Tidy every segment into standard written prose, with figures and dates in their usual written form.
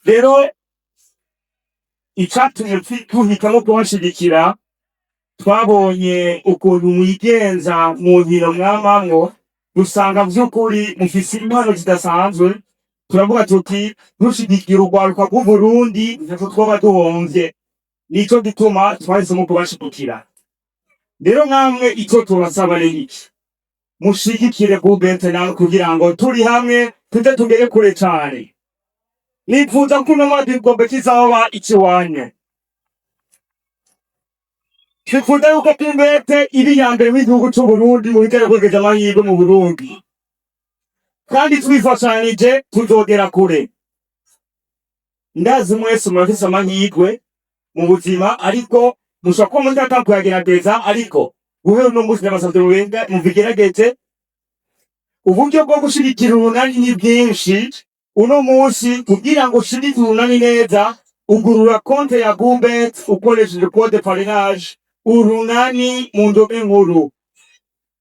Rero icatumye duhitamwo kubashigikira, twabonye ukuntu mwigenza mu nkino mwamamwo, dusanga vy'ukuri mufise impano zidasanzwe. Turavuga tuti dushigikira urwaruka rw'Uburundi, ntaco twoba duhomvye. Nico gituma twahisemo kubashigikira. Rero namwe ico tubasaba ni iki: mushigikire Bubete nawe kugira ngo turi hamwe tuze tugere kure cane. Nifuza ko uno mwaka igikombe kizoba ikiwanyu. Twifuza yuko Bubete iri iya mbere w'igihugu c'Uburundi mu bijanye no kwegereza amahirwe mu Burundi, kandi twifashanije tuzogera kure. Ndazi mwese murafise amahirwe mu buzima, ariko mushobora kuba mudata kuyagerageza. Ariko guhera uno munsi ndabasavye mubigerageze. Uburyo bwo gushigikira Urunani ni bwinshi. Uno munsi, kugira ngo ushigikire Urunani neza, ugurura konte ya Gumbet ukoresheje code parrainage Urunani mu ndome nkuru.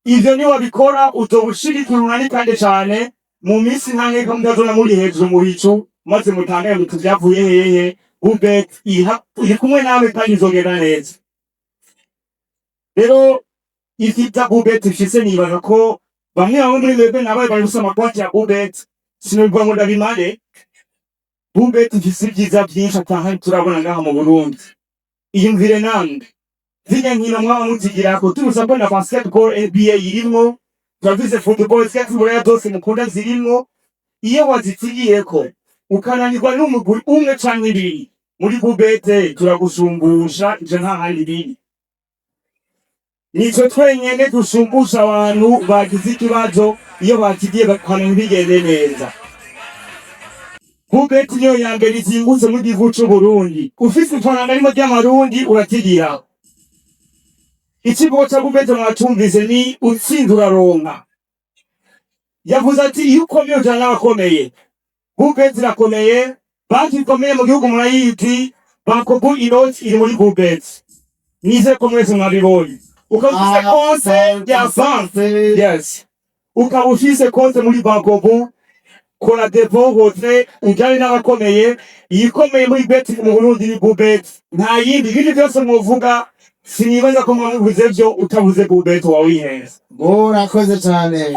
Ivyo niwabikora uzoba ushigikira Urunani, kandi cane mu minsi ntankeka mutazona muri hejuru mu bicu, maze mutangare ngo tuvyavuye hehe. Gumbet iri kumwe namwe kandi izogenda neza. Rero ivyiza Gumbet ifise, nibaza ko bamwe bamwe muri mwebwe nabaye bari gusoma amakonti ya Gumbet, sinobivuga ngo ndabimare. Gumbet ifise ivyiza vyinshi atahandi turabona ngaha mu Burundi. Iyumvire namwe zirya nkino mwaba muzigirako, tubuza ko na basketball NBA irimwo, turafise football, zirya z'Uburaya zose mukunda zirimwo. Iyo wazitsigiyeko ukananirwa n'umugwi umwe canke ibiri, muri Bubete turagushumbusha. Ivyo nta handi biri, nitwe twenyene dushumbusha abantu bagize ikibazo iyo bakigiye bakana ntibigende neza. Bubeti niyo ya mbere izingutse mu gihugu c'Uburundi. Ufise ifaranga rimwe ry'amarundi uratigira. Ikigo ca Bubete mwacumvise, ni utsinda uraronka. Yavuze ati iyo ukomeye ujana n'abakomeye. Bubeti irakomeye. Banki ikomeye mu gihugu murayizi, Bancobu inoti iri muri Bubeti. Nizeye ko mwese mwabibonye. Ukaba ufise konte ya banki, yes, ukaba ufise konte muri Bancobu, kora dépôt, retrait, ujane n'abakomeye. Iyikomeye muri bet mu Burundi ni Bubet, nta yindi. Ibindi byose mwovuga, sinibaza ko mwabivuze vyo utavuze Bubet wawihenze. Urakoze cyane.